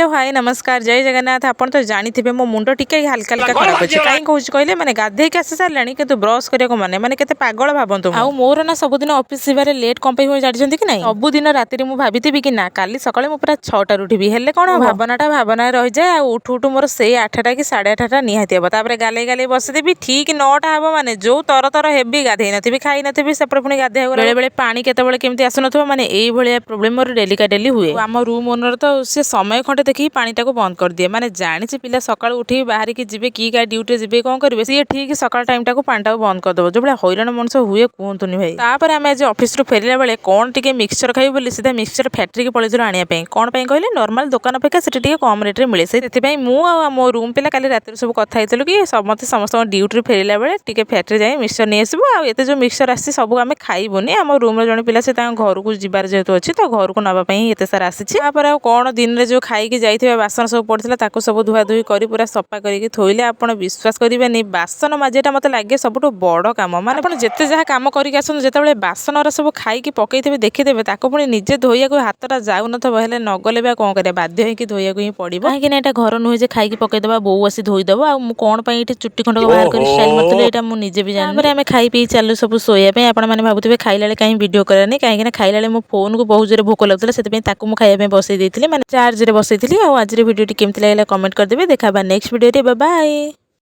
Hello, ହାଏ, ନମସ୍କାର, ଜୟ ଜଗନ୍ନାଥ। ଆପଣ ତ ଜାଣିଥିବେ, ମୋ ମୁଣ୍ଡ ଟିକେ ହାଲକା ହାଲକା ଖରାପ ଅଛି। କାହିଁ କହୁଛି କହିଲେ, ମାନେ ଗାଧେଇକି ଆସି ସାରିଲାଣି କିନ୍ତୁ ବ୍ରସ୍ କରିବାକୁ ମାନେ କେତେ ପାଗଳ ଭାବନ୍ତୁ ମୁଁ। ଆଉ ମୋର ନା ସବୁଦିନ ଅଫିସ ଯିବାରେ ଲେଟ୍ କଣ ପାଇଁ ହୁଏ ଜାଣିଛନ୍ତି କି ନାଇଁ? ସବୁଦିନ ରାତିରେ ମୁଁ ଭାବିଥିବି କି ନା, କାଲି ସକାଳେ ମୁଁ ପୁରା 6ଟାରୁ ଉଠିବି। ହେଲେ କଣ ହବ, ଭାବନାଟା ଭାବନାରେ ରହିଯାଏ। ଆଉ ଉଠୁ ଉଠୁ ମୋର ସେଇ 8ଟା କି 8:30ଟା ନିହାତି ହବ। ତାପରେ ଗାଲେଇ ଗାଲେଇ ବସିଦେବି। ଠିକ 9ଟା ହବ ମାନେ ଯୋଉ ତର ତର ହେବି, ଗାଧେଇ ନଥିବି, ଖାଇ ନଥିବି, ସେପଟେ ପୁଣି ଗାଧେଇବାକୁ ବେଳେ ବେଳେ ପାଣି କେତେବେଳେ କେମିତି ଆସୁନଥିବ। ମାନେ ଏଇଭଳିଆ ପ୍ରୋବ୍ଲେମ ମୋର ଡେଲିକା ଡେଲି ହୁଏ। ଆଉ ଆମ ରୁମ୍ ଓନର ତ ସେ ସମୟ ଖଣ୍ଡେ ଦେଖିକି ପାଣିଟାକୁ ବନ୍ଦ କରିଦିଏ। ମାନେ ଜାଣିଛି ପିଲା ସକାଳୁ ଉଠିକି ବାହାରିକି ଯିବେ କି କାହା ଡ୍ୟୁଟିରେ ଯିବେ, କଣ କରିବେ, ସିଏ ଠିକ ସକାଳ ଟାଇମଟାକୁ ପାଣିଟାକୁ ବନ୍ଦ କରିଦବ। ଯୋଉ ଭଳିଆ ହଇରାଣ ମଣିଷ ହୁଏ, କୁହନ୍ତୁନି ଭାଇ। ତାପରେ ଆମେ ଆଜି ଅଫିସରୁ ଫେରିଲା ବେଳେ କଣ ଟିକେ ମିକ୍ସଚର ଖାଇବୁ ବୋଲି ସିଧା ମିକ୍ସଚର ଫ୍ୟାକ୍ଟ୍ରିକି ପଳେଇଥିଲୁ ଆଣିବା ପାଇଁ। କଣ ପାଇଁ କହିଲେ, ନର୍ମାଲ ଦୋକାନ ଅପେକ୍ଷା ସେଠି ଟିକେ କମ ରେଟରେ ମିଳେ। ସେଥିପାଇଁ ମୁଁ ଆଉ ଆମ ରୁମ୍ ପିଲା କାଲି ରାତିରେ ସବୁ କଥା ହେଇଥିଲୁ କି ସମସ୍ତେ ସମସ୍ତଙ୍କ ଡ୍ୟୁଟିରୁ ଫେରିଲା ବେଳେ ଟିକେ ଫ୍ୟାକ୍ଟ୍ରି ଯାଇ ମିକ୍ସଚର ନେଇ ଆସିବୁ। ଆଉ ଏତେ ଯୋଉ ମିକ୍ସଚର ଆସିଛି, ସବୁ ଆମେ ଖାଇବୁନି। ଆମ ରୁମ୍ର ଜଣେ ପିଲା, ସେ ତାଙ୍କ ଘରକୁ ଯିବାର ଯେହେତୁ ଅଛି, ତ ଘରକୁ ନେବା ପାଇଁ ଏତେ ସାରା ଆସିଛି। ତାପରେ ଆଉ କଣ, ଦିନରେ ଯୋଉ ଖାଇକି ଯାଇଥିବା ବାସନ ସବୁ ପଡ଼ିଥିଲା, ତାକୁ ସବୁ ଧୁଆ ଧୁଇ କରି ପୁରା ସଫା କରିକି ଥୋଇଲେ। ଆପଣ ବିଶ୍ୱାସ କରିବେନି, ବାସନ ମାଜିବାଟା ମୋତେ ଲାଗେ ସବୁଠୁ ବଡ଼ କାମ। ମାନେ ଆପଣ ଯେତେ ଯାହା କାମ କରିକି ଆସନ୍ତୁ, ଯେତେବେଳେ ବାସନର ସବୁ ଖାଇକି ପକେଇଥିବେ, ଦେଖିଦେବେ, ତାକୁ ପୁଣି ନିଜେ ଧୋଇବାକୁ ହାତଟା ଯାଉନଥିବ। ହେଲେ ନଗଲେ ବି ଆଉ କଣ କରିବା? ବାଧ୍ୟ ହେଇକି ଧୋଇବାକୁ ହିଁ ପଡ଼ିବ। କାହିଁକି ନା ଏଇଟା ଘର ନୁହେଁ ଯେ ଖାଇକି ପକେଇଦବା, ବୋଉ ଆସି ଧୋଇଦବ। ଆଉ ମୁଁ କଣ ପାଇଁ ଏଇଠି ଚୁଟି ଖଣ୍ଡକ ବାହାର କରି ଷ୍ଟାଇଲ୍ ମାରୁଥିଲି, ଏଇଟା ମୁଁ ନିଜେ ବି ଜାଣିନି। ତାପରେ ଆମେ ଖାଇ ପିଇ ଚାଲୁ ସବୁ ଶୋଇବା ପାଇଁ। ଆପଣମାନେ ଭାବୁଥିବେ ଖାଇଲା ବେଳେ କାହିଁ ଭିଡ଼ିଓ କଲାନି। କାହିଁକି ନା ଖାଇଲା ବେଳେ ମୋ ଫୋନକୁ ବହୁତ ଜୋରେ ଭୋକ ଲାଗୁଥିଲା, ସେଥିପାଇଁ ତାକୁ ମୁଁ ଖାଇବା ପାଇଁ ବସେଇ ଦେଇଥିଲି, ମାନେ ଚାର୍ଜରେ ବସେଇଥିଲି। ଆଉ ଆଜିର ଭିଡ଼ିଓଟି କେମିତି ଲାଗିଲା, କମେଣ୍ଟ କରିଦେବେ। ଦେଖା ହେବା ନେକ୍ସଟ ଭିଡ଼ିଓରେ। ବାଏ।